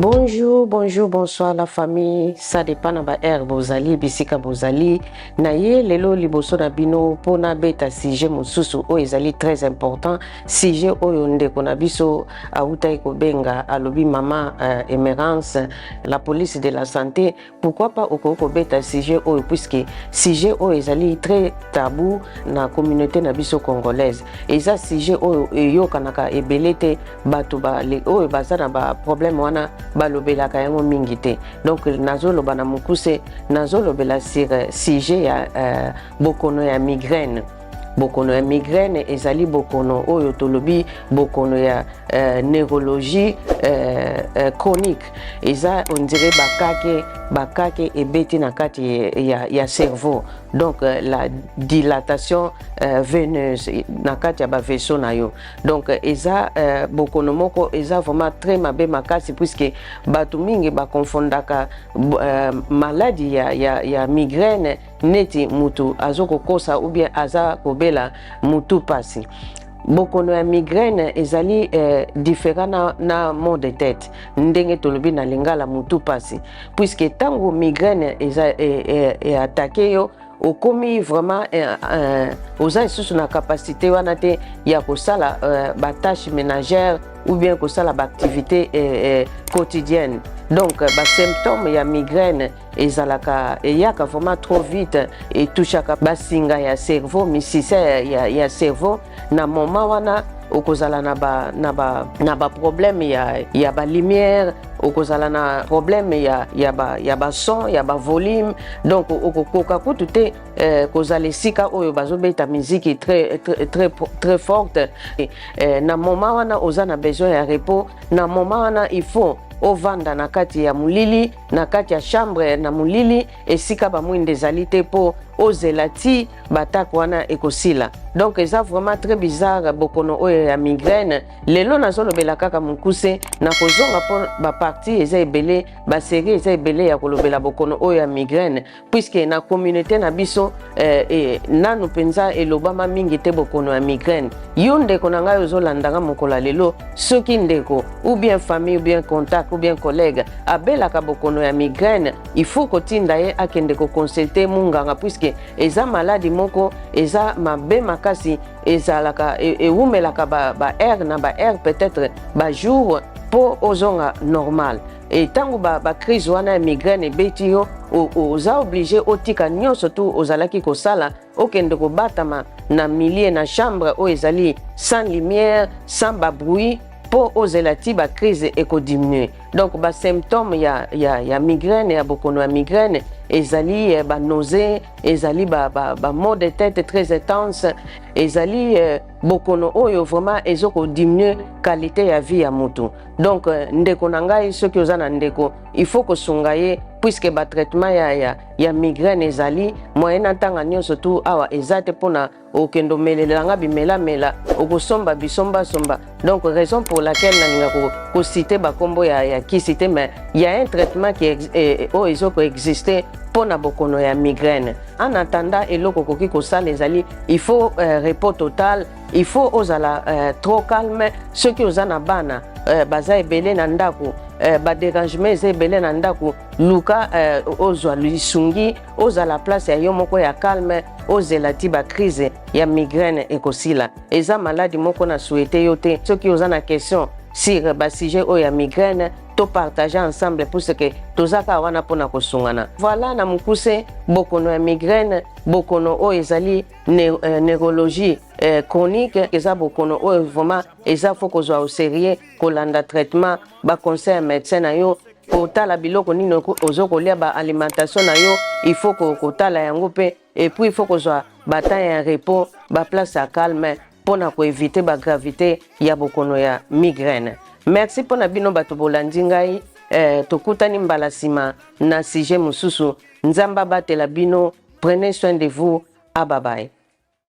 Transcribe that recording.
Bonjour, bonjour, bonsoir la famille. Ça dépend na ba heure bozali, bisika bozali. Na ye lelo liboso na bino pona beta sujet mosusu oyo ezali très important. Sujet oyo ndeko na biso awutaki kobenga alobi mama Emerance, la police de la santé, pourquoi pas okoki kobeta sujet oyo puisque sujet oyo ezali très tabou na communauté na biso congolaise. Eza sujet oyo eyokanaka ebele te, bato oyo baza na ba problème wana balobelaka yango mingi te. Donc nazoloba na mokuse, nazolobela sur sujet ya bokono ya migraine. Bokono ya migraine ezali bokono oyo tolobi bokono ya neurologie chronique. Eza on dirait bakake ebeti na kati ya cerveau, donc la dilatation veineuse na kati ya bavaisseau na yo. Donc eza bokono moko eza vraiment très mabe makasi, puisque bato mingi bakonfondaka maladie ya migraine neti mutu azokokosa ou bien aza kobela mutu pasi. Bokono ya migraine ezali différent na maux de tête, ndenge tolobi na lingala mutu pasi, puisque ntango migraine eza e attaquer yo, okomi vraiment oza lisusu na capacité wana te ya kosala batâche ménagère ou bien kosala baactivité quotidienne. Donc basymptôme ya migraine ezalaka, eyaka vraiment trop vite, etouchaka basinga ya cerveau, misisa ya cerveau. Na moment wana okozala na baproblème ya balumière, okozala na problème ya bason, ya bavolume. Donc okokoka kutu te kozala esika oyo bazobeta miziki très, très, très, très forte. Na moment wana oza na besoin ya repos. Na moment wana il faut ovanda na kati ya molili, na kati ya chambre na molili, esika bamwinda ezali te, mpo ozela ti baattaque wana ekosila. Donc eza vraiment très bizarre, bokono oyo ya migraine. Lelo nazolobela kaka mokuse, na kozonga mpo bapartie eza ebele, basérie eza ebele ya kolobela bokono oyo ya migraine, puisque na communauté na biso nanu mpenza elobama mingi te bokono ya migraine. Yo ndeko na ngai ozolandanga mokolo ya lelo, soki ndeko ou bien famille ou bien contact ou bien collègue abelaka bokono ya migraine, il faut kotinda ye akende koconsulter munganga, puisque eza maladie moko eza mabe makasi. Ezalaka ewumelaka ba heure na ba heure, peut-être bajour, mpo ozonga normal. E ntango bacrise ba wana ya migraine ebeti yo, oza obligé otika nyonso tu ozalaki kosala, okende kobatama na milieu, na chambre oyo ezali sans lumière, sans babruit, mpo ozela ti bacrise ekodiminuer. Donc basymptôme ya migraine, ya bokono ya migraine, ezali banausée, ezali bamaux ba de tête très intense, ezali bokono oyo vraiment ezokodiminuer qualité ya vie ya motu. Donc ndeko na ngai, soki oza na ndeko, il faut kosunga ye, puisque batraitement ya migraine ezali. Moyen na ntanga nyonso tu awa eza te mpona okende omelelanga bimelamela, okosomba bisombasomba. Donc raison pour laquelle nalinga kociter bakombo ya kisi te, mais ya un traitement qui oyo ezokoexister mpo na bokono ya migraine. En attendant, eloko okoki kosala ezali il faut repos total, il faut ozala trop calme. Soki oza na bana baza ebele na ndako, badérangement eza ebele na ndako, luka ozwa lisungi, ozala place ya yo moko ya calme, ozela ti bacrise ya migraine ekosila. Eza maladie moko na souhaiter yo te. Soki oza na question sur basujet oyo ya migraine, topartage ensemble, puisque toza kaka wana mpona kosungana. Voilà, na mokuse, bokono ya migraine, bokono oyo ezali neurologie chronique, eza bokono oyo vraiment eza faut kozwa au sérieux, kolanda traitement, baconseil ya médecin na yo, kotala biloko nini ozo kolia, baalimentation na yo, il faut kotala yango mpe. Et puis il faut kozwa batemps ya repos, baplace ya calme, mpona koéviter bagravité ya bokono ya migraine. Merci mpona bino bato bolandi ngai. Tokutani mbala nsima na sujet mosusu. Nzambe abatela bino. Prenez soin de vous. Ababaye.